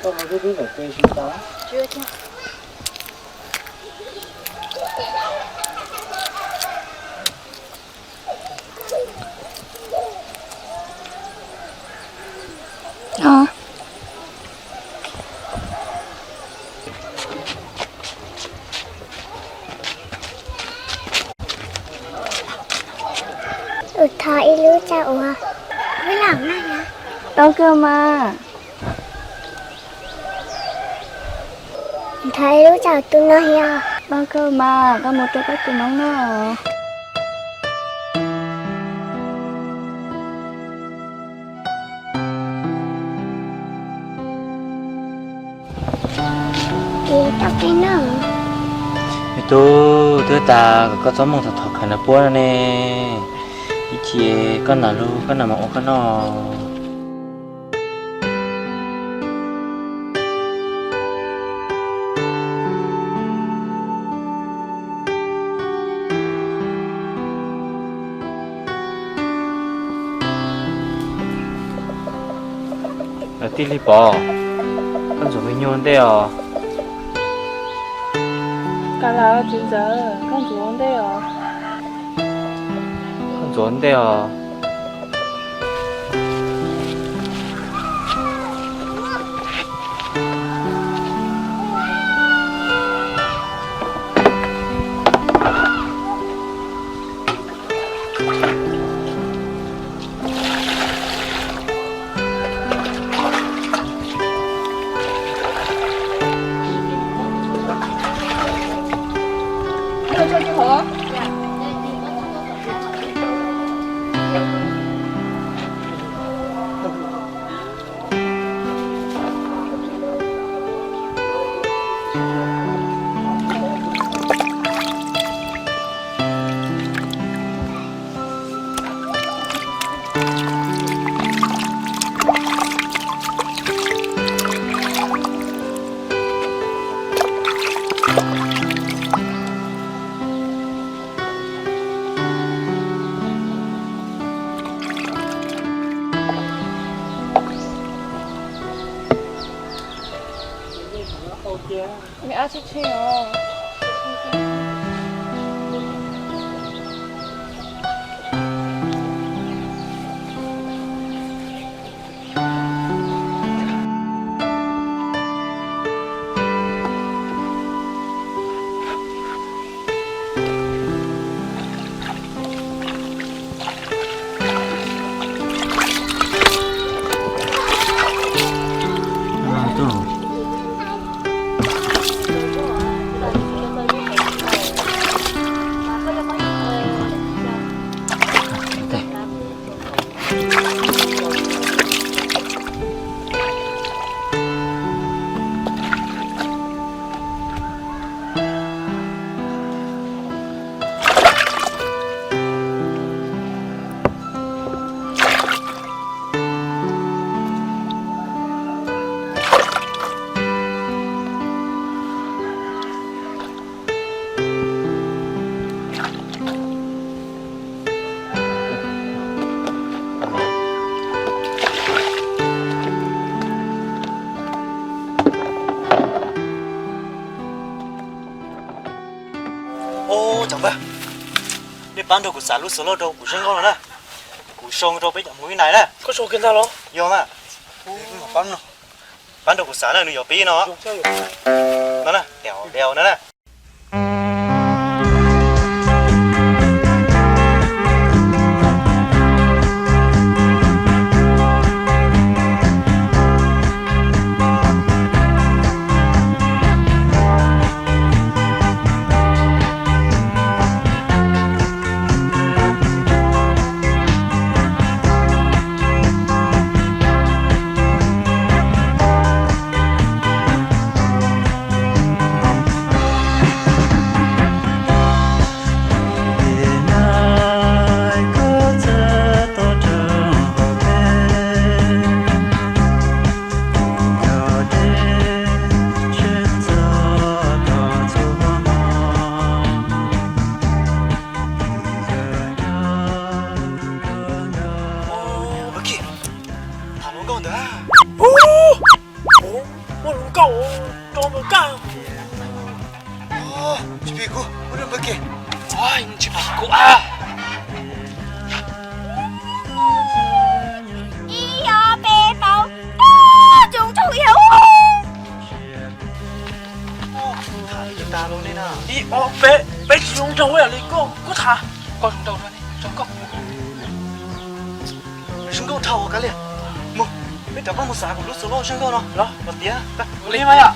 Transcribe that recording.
Thov ib lub tsa ua. Tau kawg mas. Thov ib lub tsa tus no yog. Tau kawg mas, koj mus rau koj tus noob noj. Me tub, twb tas kom koj txhob moog thov khawm nram puab no ne. Ib chim koj nam lug koj nam mam ua koj noj. Tij Lig Pov, koj ntxuav me nyuam ua ntej os. Koj los txiv ntxawm, koj ntxuav ua ntej os. Koj ntxuav ua ntej os. Ub, cov npawg, nej pab nrog kuv xav lub xov loj rau kuv zej nkauj no na. Kuv sau rau peb cov mus ib nais na. Koj sau kiag ntag los? Yog na. Pab nrog kuv xav na, nws yuav pib no. No na, teo deo na na. Raug ua li koj kuj tham, koj zoo nraug zoo nkauj. Zoo nkauj dhau kav liam. Mus, peb rov qab mus xav kuv lub xus loj zoo nkauj no los tiav. Li mas yom.